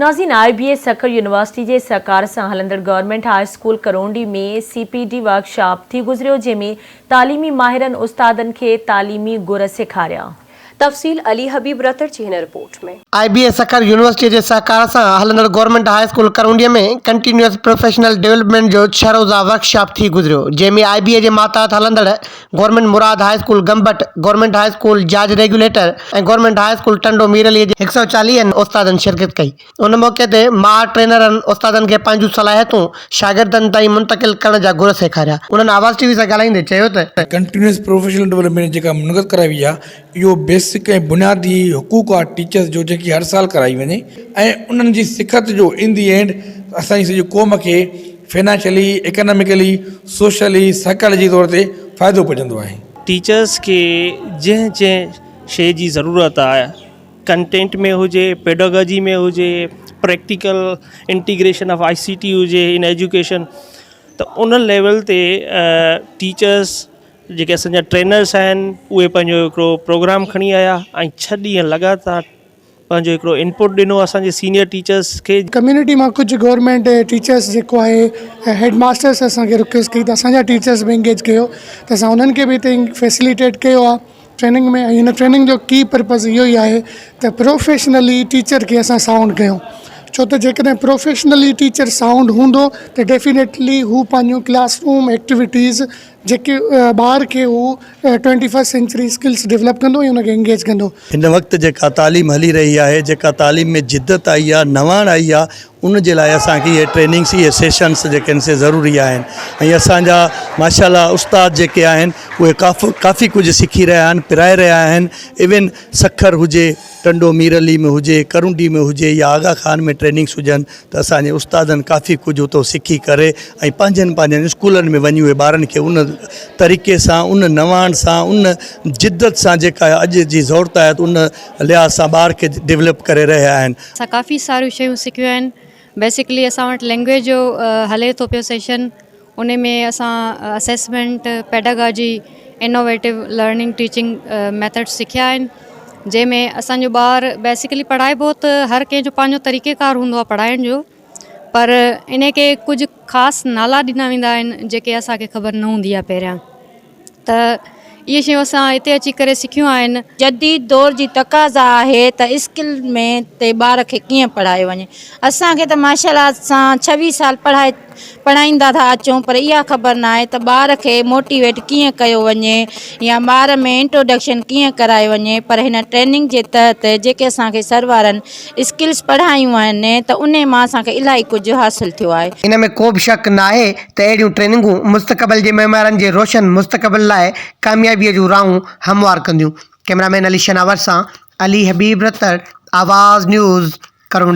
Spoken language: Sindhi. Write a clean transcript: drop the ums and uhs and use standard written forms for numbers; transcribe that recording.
ناظرين I B A Sukkur university جي سهڪار سان هلندڙ government high school Karondi ۾ C P D workshop ٿي گذريو جنهن ۾ تعليمي ماهرن استادن کي تعليمي گر سيکاريا. تفصيل علي حبيب رتڙ جي هن report ۾. I B A Sukkur يونيورسٽيء جي سهڪار سان هلندڙ government high school Karondi ۾ continuous professional development جو ڇهه روزه ورڪشاپ ٿي گذريو جنهن ۾ آء بي اي جي ماتحت هلندڙ government Murad high school Gambat, government high school Jaj regulator ۽ government high school Tando Mir Ali جي هڪ سئو چاليهن استادن شرڪت ڪئي. ان موقعي تي ماهر ٽرينرن استادن کي پنهنجون صلاحيتون شاگردن تائين منتقل ڪرڻ جا گر سيکاريا. انهن آواز ٽي وي سان ڳالهائيندي چيو ته. ڪنٽينيوس پروفيشنل ڊولپمينٽ جيڪا منعقد ڪرائي وئي آهي اهو بيسڪ ۽ بنيادي حقوق آهي ٽيچرز جو جنهن کي هر سال ڪرائي وڃي ۽ انهن جي سکت جو ان the and اسان جي سڄي قوم کي فنانشلي، اڪاناميڪلي، سوشلي، سائيڪالاجي طور تي فائدو پڄندو آهي. ٽيچرز کي جنهن جنهن شيء جي ضرورت آهي ڪنٽينٽ ۾ هجي پيڊاگاجي ۾ هجي practical integration of I C T هجي ان ايجوڪيشن ته ان ليول تي ٽيچرس جيڪي اسانجا ٽرينرس آهن اهي پنهنجو هڪڙو پروگرام کڻي آيا ۽ ڇهه ڏينهن لڳاتار پنهنجو هڪڙو انپوٽ ڏنو اسان جي سينئر ٽيچرس کي. ڪميونٽي مان ڪجهه گورنمينٽ ٽيچرس جيڪو آهي ۽ هيڊ ماسٽرس اسان کي رڪويسٽ ڪئي ته اسان جا ٽيچرس به انگيج ڪيو ته اسان انهن کي به هتي فيسليٽيٽ ڪيو آهي ٽريننگ ۾ ۽ هن ٽريننگ جو ڪي پرپز اهو ئي آهي ته پروفيشنلي ٽيچر کي اسان سائونڊ ڪيون ڇو ته جيڪڏهن پروفيشنلي ٽيچر سائونڊ هوندو ته ڊيفينيٽلي هو پنهنجون ڪلاس روم ايڪٽيوٽيز جيڪي ٻار کي هو twenty first century skills develop ڪندو ۽ ان کي انگيج ڪندو. هن وقت جيڪا تعليم هلي رهي آهي، جيڪا تعليم ۾ جدت آئي آهي، نواڻ آئي آهي، ان جي لاء اسان کي اهي ٽريننگس، اهي سيشنس جيڪي آهن سي ضروري آهن ۽ اسان جا ماشاء الله استاد جيڪي آهن اهي ڪافي ڪجهه سکي رهيا آهن، پرائي رهيا آهن، ايون سکر هجي، ٽنڊو مير علي ۾ هجي، ڪرونڊي ۾ هجي يا آغا خان ۾ ٽريننگس هجن ته اسان جي استادن ڪافي ڪجهه اتو سکي ڪري ۽ پنهنجن پنهنجن اسڪولن ۾ وڃي اهي ٻارن کي ان طريقي سان ان نواڻ سان ان جدت سان جيڪا اڄ جي ضرورت آهي ته ان لحاظ سان ٻار کي ڊولپ ڪري رهيا آهن. اسان ڪافي ساريون شيون سکيون آهن بيسڪلي اسان وٽ لينگويج جو هلي ٿو پيو سيشن ان ۾ اسان assessment pedagogy innovative learning teaching method سکيا آهن جنهن ۾ اسانجو ٻار بيسڪلي پڙهائبو ته هر ڪنهن جو پنهنجو طريقي ڪار هوندو آهي پڙهائڻ جو پر ان کي ڪجهه خاص نالا ڏنا ويندا آهن جيڪي اسانکي خبر نه هوندي آهي پهريان ته اهي شيون اسان هتي اچي ڪري سکيون آهن. جديد دور جي تقاضا آهي ته اسڪل ۾ تي ٻار کي ڪيئن پڙهايو وڃي. اسان کي ته ماشاء الله سان ڇويهه سال پڙهائي پڙهائيندا ٿا اچون پر اها خبر ناهي ته ٻار کي موٽيويٽ ڪيئن ڪيو وڃي يا ٻار ۾ انٽروڊڪشن ڪيئن ڪرايو وڃي پر هن ٽريننگ جي تحت جيڪي اسان کي سر وارن اسڪلس پڙهايون آهن ته انهي مان اسان کي الاهي ڪجهه حاصل ٿيو آهي. ان ۾ ڪو به شڪ ناهي ته اهڙيون ٽريننگون مستقبل جي معمارن جي روشن مستقبل لاء ڪاميابيء جون راهون هموار ڪنديون. ڪئميرا مين علي شناور سان علي حبيب رتڙ، آواز نيوز، ڪرونڊي.